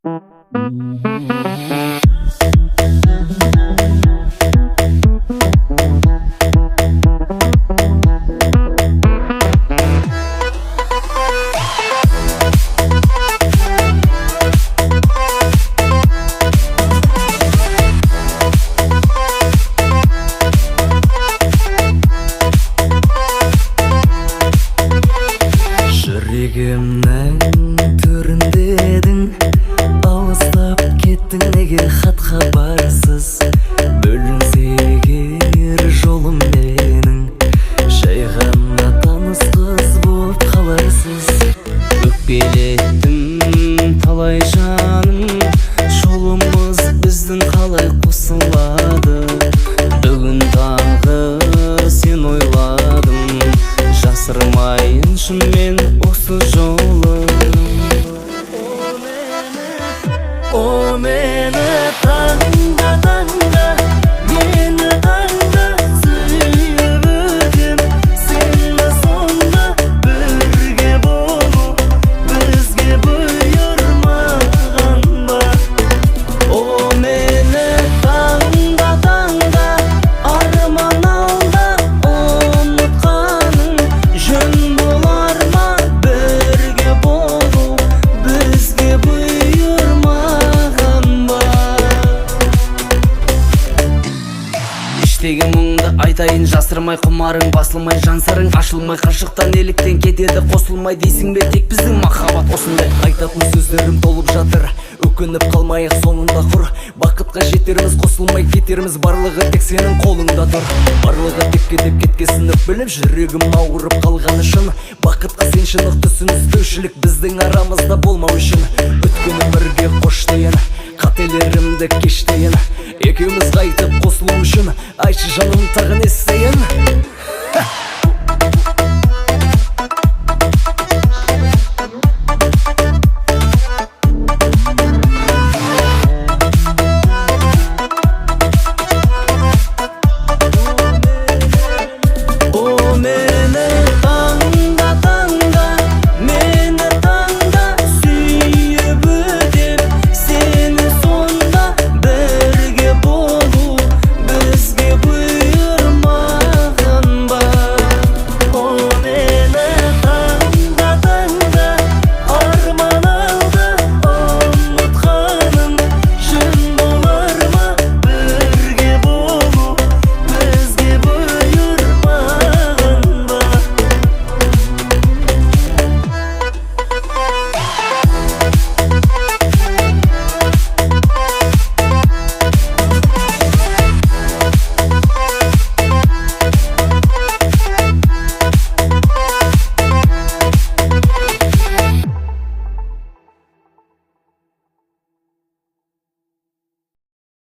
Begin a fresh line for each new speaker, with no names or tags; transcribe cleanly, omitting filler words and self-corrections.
Жүрегімнің төріндедің, алыстап кеттің неге хат хабарсыз? Бөлінсе егер жолым менің, жай ғана таныс қыз болып қаларсыз.
Өкпелеттім талай, жаным. Жолымыз біздің қалай қосылады? Бүгін тағы сен ойладым. Жасырмайыншы мен осы жолы.
О, мені таңда, таңда, мені таңда сүйіп өтем сені. Сонда бірге болу бізге бұйырмаған ба?
О, мені таңда, таңда, арман алда ұмытқаның жөн болар ма? Бірге болу бізге бұйырмаған ба? Іштегі мұңды айтайын жасырмай. Құмарың басылмай, жан сырың ашылмай, қашықтан неліктен кетеді қосылмай дейсің бе? Тек біздің махаббат осындай.
Айтатын сөздерім толып жатыр, өкініп қалмайық соңында құр. Бақытқа жетерміз, қосылмай кетерміз, барлығы тек сенің қолыңда тұр. Барлығы текке деп кеткесін өкпелеп, жүрегім ауырып қалғаны шын. Бақытқа сен шынық, түсініспеушілік біздің арамызда болмау үшін. Өткен өмірге